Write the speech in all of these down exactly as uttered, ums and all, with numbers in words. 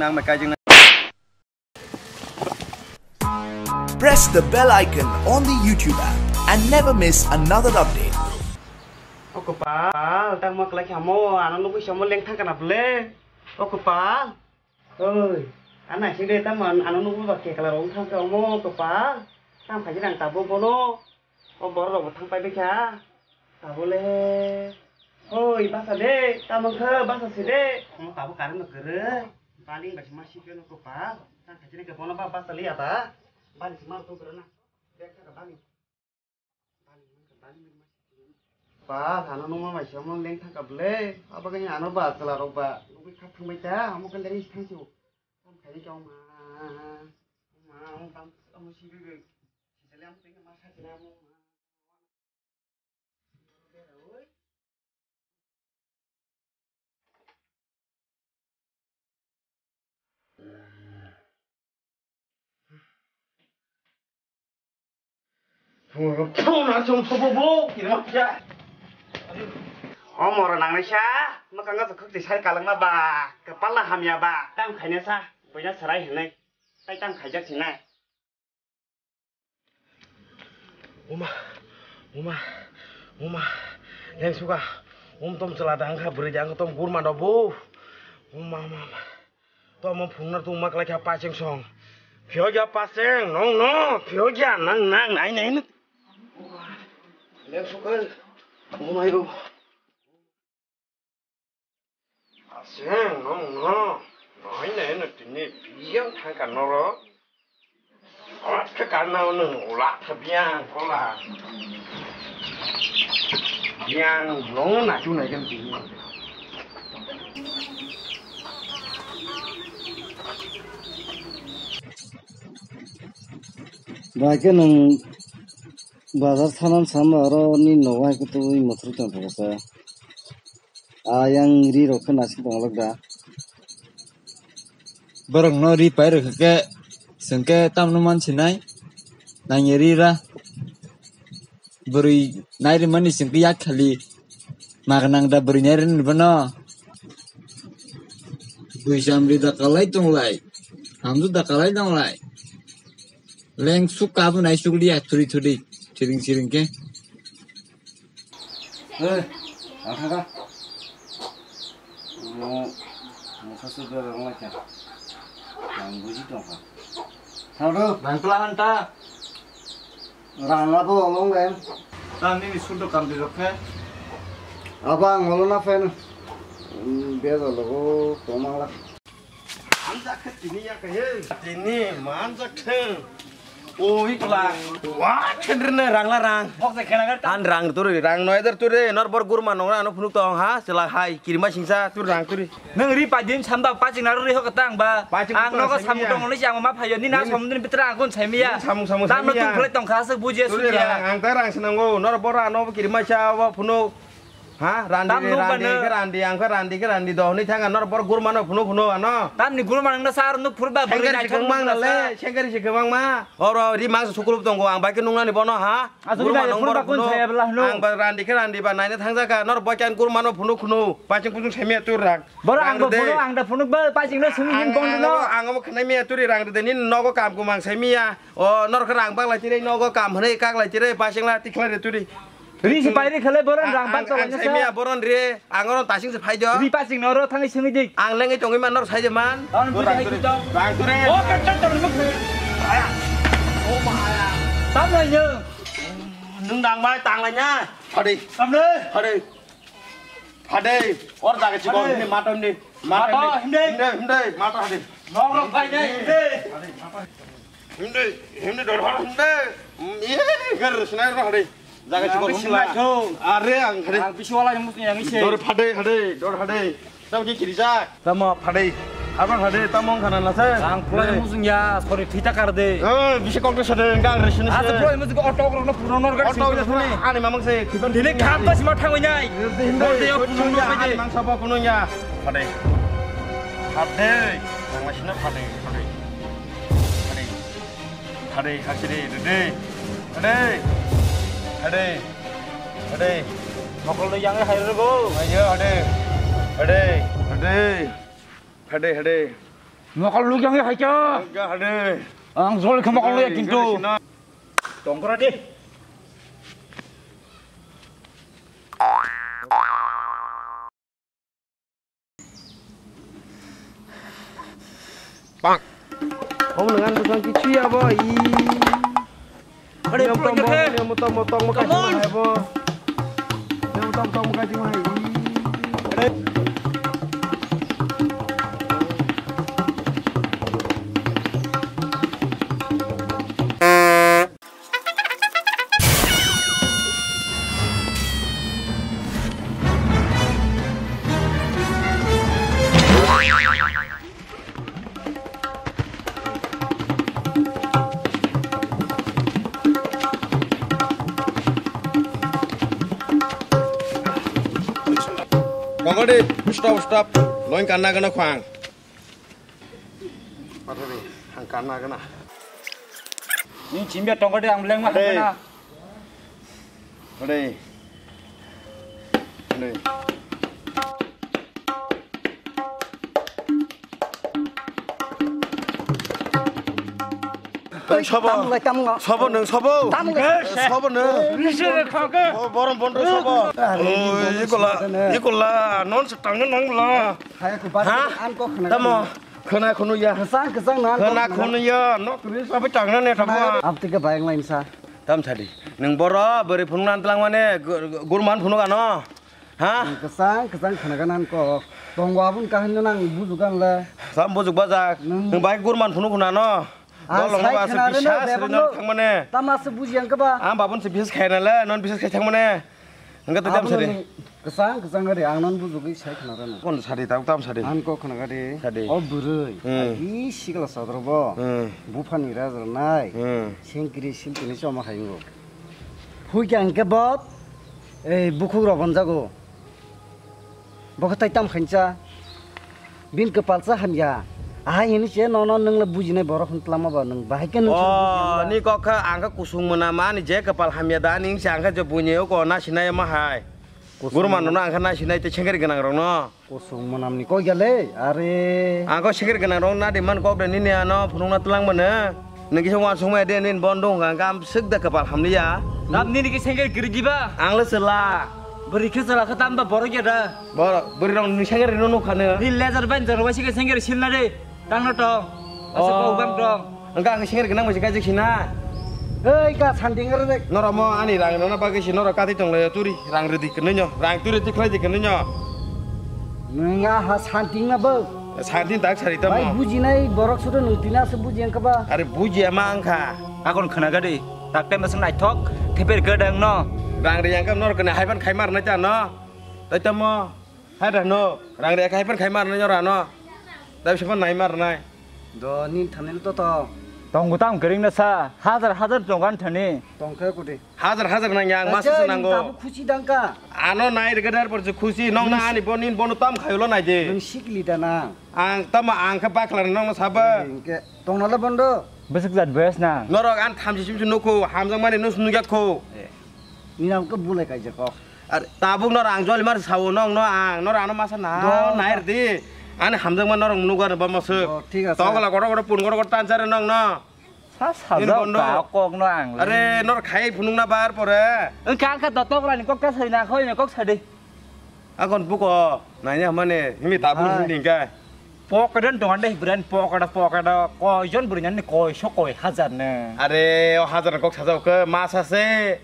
Nang bai kaijing na. Press the bell icon on the YouTube app and never miss another update. O kwpal, tamo kwlai kha mo, ano nugwi se omo lengthang kana bwle? O kwpal. Oi, ano naising de, tamo ano nugwi ba kekla rok wngthang kha omo, o kwpal. Tam khaji nang tabuk bono. O borok rok bo thang pai kha. Tabole. Hoi, basa de, tamo kha, basa se de. Omo tabuk current no kwrwi. Baling bai se ma sikhe no kwpal. Tam khaji nang khe bono ba basa liya ta. Baling se ma rw kwrwi na. Bek kha ka baling. Baling man kha, baling bai ma sikhe. Ba, thano nungma bai se omo leng thang kha bwle. Abo khe ano ba chwla rok ba. Nugwi kha thang bai ta, omo khe leng thang si o. Tam khaji khe oma. Oma, omo tam, omo si bai bai. Sisale omo tengka ma sa khe na omo. O mora nangnaisa, mwkang o kwkhwk tisai kalangma ba, kwpal hamya ba, tam khainasa, buina sarai hinwi, tai tam khaijak sinai. Uma, uma, uma. Lengsuka. Um tom chwla da wngkha, bwrwi da wngkha, tom gurma no bo. Uma, uma, uma. Tomo phungna tongma kwlai kha pacheng song. Phiyokya pacheng, nong no, phiyokya nang, nang, nai, nai, nai. Lengsuka. Uma yo. Aseng, nong no. Noi ne no tini biyang thangka noro. Ot ke karna no ula tha biyang kola. Biyang nong na chu nai kan tini. Bai ke nung bazar thanam sama oro ni nogo hai kutu mothri tong thoksa. A yang ri rok khe naising tong lok da. Borok no ri pai rok khe, chwng khe tamno man sinai, nang ye ri ra. Bwrwi nai ri mani chwng khe yak khali, ma nang da bwrwi nai ri ni bono. Bwsam ri da kalai tong lai, hamju da kalai tong lai. Leng suk kabu nai suk liya thuri thuri, thiring thiring khe. Eh, ang thangkha. Mo, mokha sudra rang lai kha. Ang buji tongkha. Thangdo. Bang pla han ta. Rang abo olong ben. Ta nini sudra kam di rokhe. Aba ang olo na fen. Hmm, beza logo, tomang la. Manjak khe tini ya khe he. Tini manjak theng. O ikla. Wa khendrine rang la rang. Bok se khena ga ta. An rang turi, rang noi der turi, nor bor gurma nong na no phunuk tong ha, sela hai, kirima singsa, turi rang turi. Nang ri pa din samba paching naru ri ho katang ba. Paching ang nogo samung tong ni ang ma phayo ni na samung din pitra ang gun saimiya. Samung samung tam no saimiya. Tung khlai tong kha se bujiya. Turi sujiya. Rang, ang ta rang sinango, nor bor ano kirima cha wa phunuk. Ha, randi, tam re, nuk randi, bana. Khe randi, ang khe randi, khe randi, dohni thang, anor bor gurmano phunu phunu ano. Tamni gurma nangna sar nuk phurba, bwrwi sengkari naithok sikang mang nukla nale, sa. Sengkari sikang mang ma. Oro ri mang sukulup tongo, ang bai khe nungnani bono, ha? Asuk gurma bai nong phurba bor kun phunu. Saya bela hnu. Ang ba randi khe randi ba naina thang jaka, nor bai khe ang gurmano phunu phunu, paching puchung semia tur rang. Bor ang rang bo de. Phunu, ang da phunu ba, paching no sumi hin ang, bong ang no. Abo, ang abo khnai mia turi rang de, nini nogo kam kumang semia. O, nor khe rang bak lai tiri, nogo kam hwnwi kak lai tiri, paching la tikhlai de turi. Ri si pai ri khale boron rang bak ang, ang tolai nasa. Saimia boron re, ang oro tasing se phai do. Ri paching noro thangwi sengwi dik. Ang lengwi tongwi man nor sai de man. Ang bujai rang ture, dik to. Rang ture. O, kak kak tor nuk. Aya. O, ma aya. Tam lai nyo. Nung dang bai tang lai nya. Phadi. Tam le. Phadi. Phadi. Or jaga chikon. Phadi. Himde, mato himde. Mato himde. Himde, himde, mato himde. Nok rok bai nai himde. Himde, himde dor hor himde. Ye, gar sinai ro hade. Jaga si bol hum la. Are ang hade. Ang bisi wala yang musti yang ise. Dor phade hade, dor hade. Tamo ki kirijak. Tamo phade. Abang hade, tamo khana na se. Ang pulai musung ya, sorry, thita kar de. Eh, bisi kok de sade, enggak resini se. Asa pulai musung otok rok no puron nor gar. Otok sini. Ani mamang se. Dili kham ta sima thangwi nai. Himde, himde. Bol de yo puron nor bai de. Ani mangsa ba punon ya. Phade. Phade. Nang masina phade, phade. Phade. Phade, hakiri, rede. Phade. Phade. Phade. Mokol do yang hai rego. Ayo, phade. Phade. Phade. Phade, phade. Mokol luk yang hai cha. Ang jol khe mokol luk ya kintu. Tongkora de. Bang. Omo nang ang bwsang kichu ya bo i. Are, nyom tom bo, nyom tom bo, tom bo, come on. Nyom tom tom bo, kachi mo hai i. Kongodi, stop, stop. Loin kanna gana khwang. Patari, ang kanna gana. Ni chimbe tongkodi ang lengma hangkana. Ore. Ore. Sobo. Tam lai tam ngo. Sobo nung sobo. Tam ngo. Sobo nung. Rise khangke. Borom bondo sobo. Oi, ikola, ikola, non se tangna nang la. Hai ko ba. Ha? An ko khna. Tamo. Khna khunu ya. Kesang kesang nan. Khna khunu ya. No turi sabai tangna ne tamo. Abtike bayang lain sa. Tam sadi. Nung boro bwrwi phunukna twlang mane gu-, gu-, gurman phunuk ano. Ha? Kesang kesang khna ganan ko. Tongwa bun kahin nang bujugan le. Sam bujuk bajak. Nung bai gurman phunuk khuna no. Ang sai khna reno bebak no. Thangmane. Tama se buji ang keba. Ang babun se bises khai na le, non bises khai thangmane. Ang kata tam sadi. Kesang kesang gari ang non bujugwi sai khna reno. Kon sadi tau tam sadi. Ang ko khna gari. Sadi. O bwrwi. Hmm. Agi sikla sodro bo. Hmm. Buphani raja nai. Hmm. Sengkiri siltini choma hai ngo. Hui khe ang khe bo, ei, bukhuk rok bonjago. Bo khe tai tam khainsa. Bin kwpalsa hamya. Ahai hini se nono nwng le bujinai borok hwn twlangma ba nwng bahai khe nwng se bujiya. O, ni kok kha ang khe kusung mwnam ani je kwpal hamya da ani wngse ang khe je buini o ko nasinai ma hai. Kusung mwnam. Gurman no ang khe nasinai te sengkari gwnang rok no. Kusung mwnamni kok ya le, are. Ang kok sikir gwnang rok na de man kok de nini ano phunukna twlang mano. Nini kisa uansuk maya de nini bondo hwnka hwnka am swk da kwpal hamliya. Tam nini kisa sikir giri diba? Ang le chwla. Bwrwi khe chwla khe tamba borok ya da. Borok, bwrwi rok nini sikir rino nukha no. Nini lejar bai jaro bai sikir sikir silna de. Tangno tong. Asa kok bang tong. Hwnka ang sengri gwnang bai se kaijak sina. Ei ka santing rwdek. Norok mo ani rang rwna bagwi se norok kati tong laio turi rang rwdi kwnwi no rang turi tikhlai di kwnwi no. Nwng aha santing na bo. Santing tak sari tamo. Bai bujinai borok sudo nwng tina se buji ang kaba. Are buji ama ang kha. Akon khna gadi. Tak time se naithok theper gadang no. Rang ri ang kam norok kwnwi haiban khai mar nai ta no. Tai tamo. Hai da no, rang rek hai phan khai mar nai ora no. Dai se phan nai mar nai. Do nin thani to to. Tong gutang kering na sa, hajar hajar tong gan thani. Tong khe kuti. Hajar hajar nang yang masa se nango. Tabu khusi dangka. Ano nai rega dar por se khusi, nong na ani bonin bono tam khayo lo nai de. Nang sikli da na. Ang tamo ang khe bakla nong na saba. Tong na la bondo. Besik jat bes na. Norok an thamsi simsi nukho, hamjak mani nus nugya kho. Ni nam khe bulai kaijak kok. Ar tabuk nor ang joli mar sao nong no ang nor ano masa na nai rdi. Ani hamjak ma norong nugo ar ba mosok. Oh, thik ase. Tokla goro goro pun goro goro tansare nong no. Sa sajak ka kok no ang. Are nor khai phunuk na bar pore. Ang kha kha to tokla ni kok ta sai na khoi na kok sa de. Akon buko nai ya mane himi tabuk hinding ka. Pokeda tongan de bwrani pokeda pokeda koijon bwrwi nani koiso koi hajar ne. Are o hajar kok sajao ke masa se.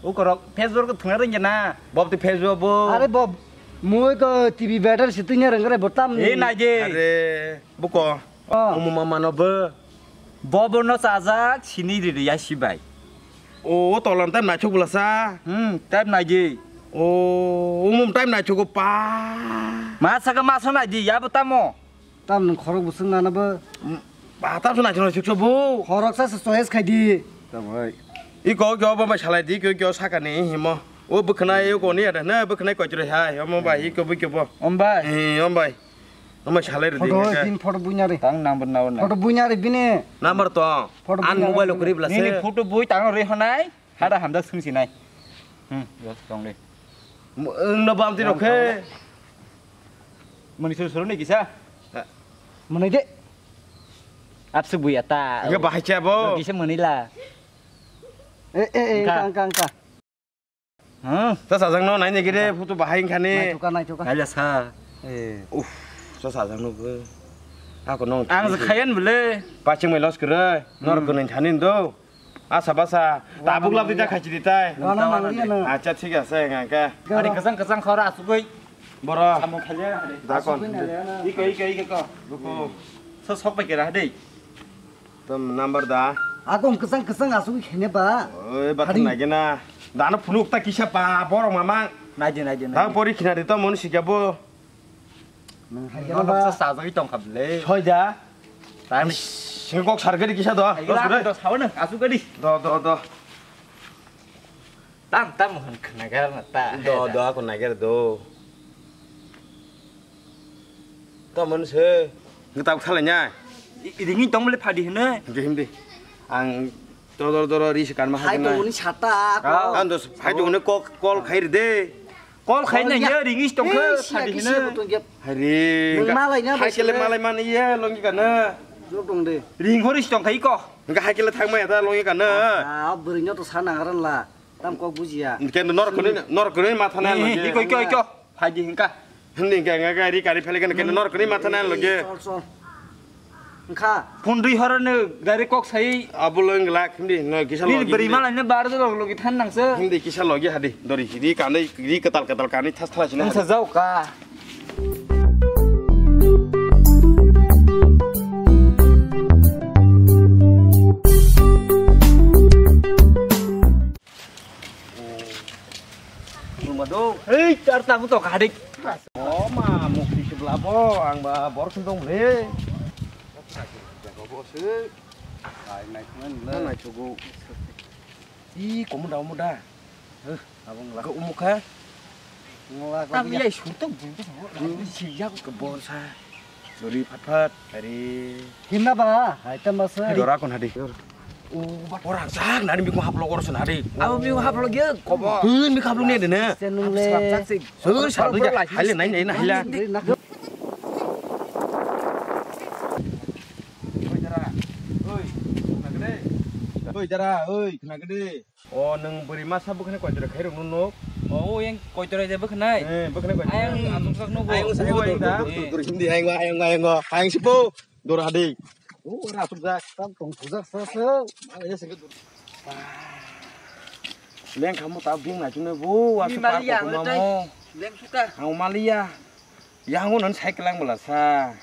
Ukorok Facebook ko thwngna rwngya na. Bob ti Facebook bo. Are Bob mui ko T V better si tunya rwngre bo tam ni. E nai de. Are buko. Oh. Umu mama no bo. Bobo no chajak sini riri ya sibai. O tolam tam naichuk bulasa. Hmm, tam nai di. O umum tam naichuk pa. Ma saka ma so nai di ya bo tamo. Tam nung khorok busung nana bo. Ba tam so naichuk naichuk so bo. Khorok sa so choice khai di. Tam hai. Iko kyo bo mai salai di kyo kyo saka ni himo. O bwkhwnai o koni ada na bwkhwnai koichre hai omo bai iko bwkyo bo. Om bai. Eh om bai. Omo salai rwdi. Photo din photo buina re. Tang number number na. Photo buina re bini. Number to. Photo an buina mobile re. Kuri bla se. Nini photo bui tang re honai. Hada hamda sung sinai. Hmm, yes tong de. Ang no bam ti rokhe. Mani sur sur ni kisa. Mani de. Absuk buya ta. Hingke bahai cha bo. Kisa manila. Eh, eh, eh, Engka. Engka, engka, engka. Hmm. Ta sajak no nai nai gire, photo bahai wngkha ni. Naithoka, naithoka. Naila sa. Eh. Uff, ta sajak no bo. Ako nong. Ang je khayan bole. Paching mai los kere. Nor Hmm. kene thani do. Asa basa. Tabuk lab di ta khachi di tai. Wana nang liya na. Acha, thik ase, engka. Ari kasang kasang khora asugoi. Boro. Samo khalia. Dakon. Iko, iko, iko ko. Luko. So sok pai kera dei. Tam number da. Agom kesang kesang asuk khene ba. Oi, bathum Hari. Nai gena. Dano phunuk ta kisa ba, borok mamang. Naidi, naidi, naidi. Tang pori khina di to mon sikya bo. Nang hai Nang gena ba. Sa sajagwi tong kha bele. Soi da. Tani. Sing kok sargari kisa do. Hai Dos gena gure. Do sawo nang, asuk gadi. Do, do, do. Tam, tam hwn khnagar na ta. Do, do, ako nagar do. Tamon se. Ngetak thalai nya. Ringi tong bole phadi hne. Himdi, himdi. Ang dodor dodor ri se kanma Hai hajana. Tongoni sata. Ah. Ang dos, hai tongoni kok, kol khai ri de. Kol khai na Kol ya. Ye ringi tong khe Eh, siya phadi kisi hne. Butong gep. Hari. Nung malai nya Hai bai kele sile. Malai mani ye longi kana. Lo dong de. Ring hori tong khai ko. Nungka hai kele thang maya ta longi kana. Ah, bwrwi no to sa nang ran la. Tam kok bujiya. Kendo nor kuni, nor kuni matha na Ni, loge. Ni koi koi ko. Phaji hingka. Hindi hingka nga gari kari phele kendo nor kuni matha na loge. Sol sol. Hingka. Phundri horo ne gari kok sai. Abulo nglak hindi no kisa Ni loge beri hindi. Malai ne bar do logi than nang se. Hindi kisa loge hadi. Dori hidi kanai ri ketal ketal kanai thas thas na. Nang sa hadi. Jau ka. Rumah do. Hei, char tamu to kadik. Oh, ma, mukti sebelah bo, ang ba bor sentong beli. Jago bo se. Ai, naik men le. Mana cukup. Ih, kamu dah, kamu dah. Heh, abang lah. Ke umuk ha? Ngolak Tam lagi ya. Iya, suruh tuh, buntu sama. Siap ke bor sa. Dori phat phat, hari. Himna ba, hai tam ba se. Dora kon hadi. Oh, orang sak nani mikung haplo korosun hadi. Abo mikung haplo ge kobo. Hun mikung haplo ne dene. Senung le. Sun sa tu ja. Hai le nai nai na hai la. Oi dara, oi khna gede. O nwng bwrwi masa bwkhwnai koitor khairokno nuk. O, o yang koitor je bwkhwnai. Eh, bwkhwnai koitor. Ayang asuk sak nuk. Ayang sak nuk. Dur, dur, dur, dur, hindi, ayang, ayang, ayang, ayang, sipo. Dur hadi. O, ora asuk jak. Tam tong thujak sa sa. Mana ya sengke dur. Leng kamu ta bing na chune bu, asuk par ko mamo. Leng suka. Ang maliya. Yang unan cycle lang bela sa.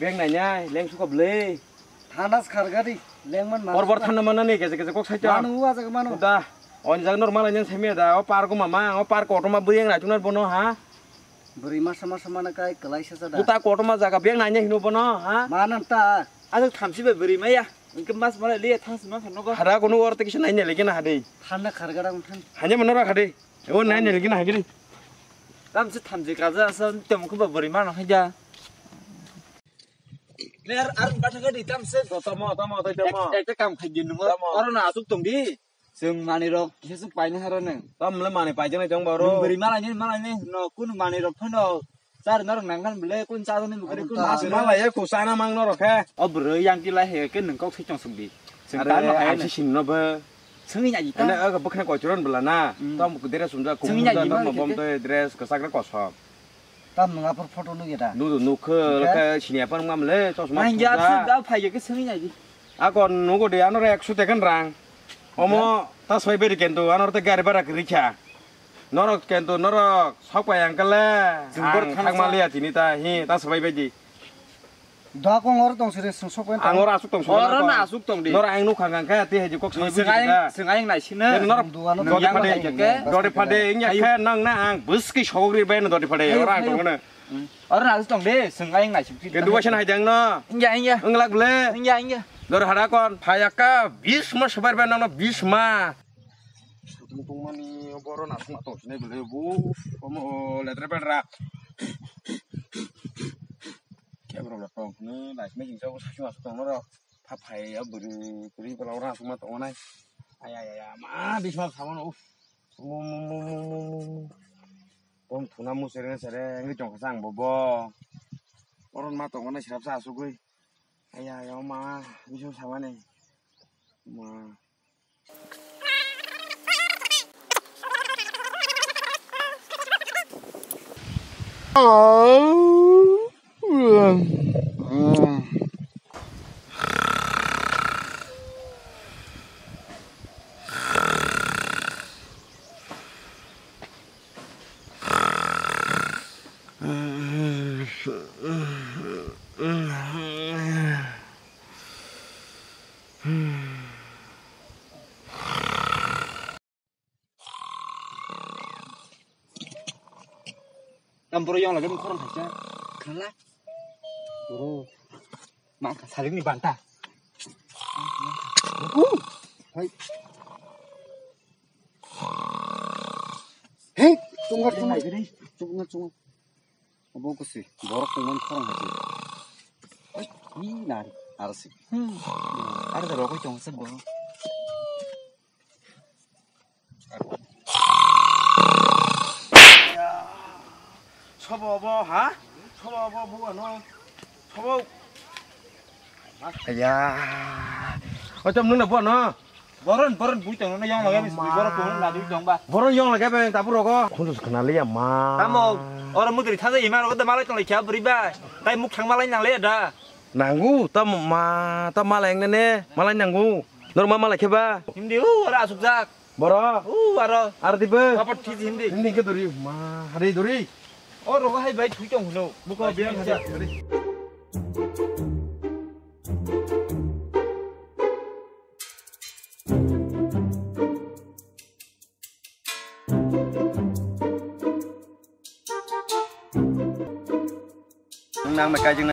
Beng nanya, leng suka beli. Thana skhar gari, leng man man. Or bor thana mana ni, kese kese kok sai chong. Manu wa jaga manu. Da, on jaga normal nyen semi da, o park mama, o park auto ma buyang na chunar bono ha. Beri masa masa mana kai kelai sa sa da. Uta auto ma jaga beng nanya hino bono ha. Mana ta. Ada thamsi be beri maya. Engke mas mana liya thang sima khano go. Hara kono or te kisa nanya lagi na hadi. Thana khar gara muthan. Hanya mana ra hadi. O nanya lagi na hadi. Tam se thamsi kaja asa temo ko beri mana haja. Ler ar batha gadi tam se. Tamo, tamo, tamo. Ek, ek kam khai din nungo. Tamo. Oro na asuk tong di. Seng mani rok kisa suk paina haro neng. Tam le mani paijana jong baro. Nung beri malai ni, malai ni. No kun mani rok phano. Sar norok nang kan bele kun sa ni bukari kun. Asuk malai ya ku sana mang norok he. O bro yang kila he ke nung kok se chong suk di. Seng Are, tam no hai ang ne. Si sin no ba. Seng ni aji ta. Ene aga bukna ko churon bela na. Hmm. Tam ku dere sunda ku Seng ni aji ta ma no ke bom ke. To dress ka sakra ko so. Tam nung apor photo nugya da? Nu, nu khe, Nugya? Khe sini apa nung mamle, chosma Nang ya, phuja. Sing da phai ya ke sing ya ji. Ako nugo de, ano re ekso tekan rang. Omo, ta soi beri kento, ano te gari bara kiri kha. Norok kento, norok sok pai ang kale. Jung bor Ang thang thang mali sa. Atini ta, hi, ta soi beri. Da kong oro tong sire sung sok pen Ang tong. Oro asuk tong sung Oro na. Na asuk tong di. Nor ang nukha kang kha te heji kok sai Seng buji aing, da. Seng aing nai sine. Nor Duano dodi tong phade. Seng aing ke. Dodi phade ingya Ayo. Khe nang na ang buski sogri bai na dodi phade. Ayo, ora ayo. Tong na. Hmm. Oro na asuk tong de, seng aing nai sing. Ke duwa sen hai dang no. Ingya, ingya. Ang lak ble. Ingya, ingya. Dor hada kon. Phayaka bis ma sabar bai nang no bis ma. Tung tung mani boro na sung tong sine ble bu. Omo letre pedra. Kebro la tong ne, lai me jing jago sa chuma tong no ro. Pha phai ya bwrwi, bwrwi bwla ora suma tong nai. Aya, ya, ya, ma, bisma sama no, uf. Mu, mu, mu. Bom thuna mu sere, sere, ngi tong kha sang bo, bo. Oron ma tong nai sirap sa asugwi. Aya, ya, Ma, bising samani. Ma. Tam boro yong lagi mung khorang khaisa. Khala. Boro. Ma kha saling ni banta. Uh, hai. Hei, chungar, chungar. Chungar, chungar. Obo kusi, borok tongmani khorang hai. Ai, ni nari, arsi. Hmm. Ar da rogoi tong se bo. Sobo obo, ha? Sobo obo, buwa no. Sobo. Aya. Oi, tam nuna buwa no. Boron, boron, bui tong no, yang lage, bisi, boron, tong no, laju tong ba. Boron yang lage, bang, tabu rogo. Khunju khna liya ma. Tamo, oro mudri thaja ima rogo, da malai tong lai kya, buri ba. Tai muk thang malai nang le da. Nangu, tamo ma, ta malai nang ne, malai nangu. Nor ma malai khe ba. Hindi, u, ora asuk jak. Boro. U, aro. Ar di be. Apa this hindi. Hindi ke dori, ma, hari dori. O rogo hai bai thui tong huno. Buko biang hari. Nang me kaijing na.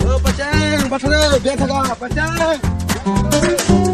O pachang, bathara, biang thaga, pachang.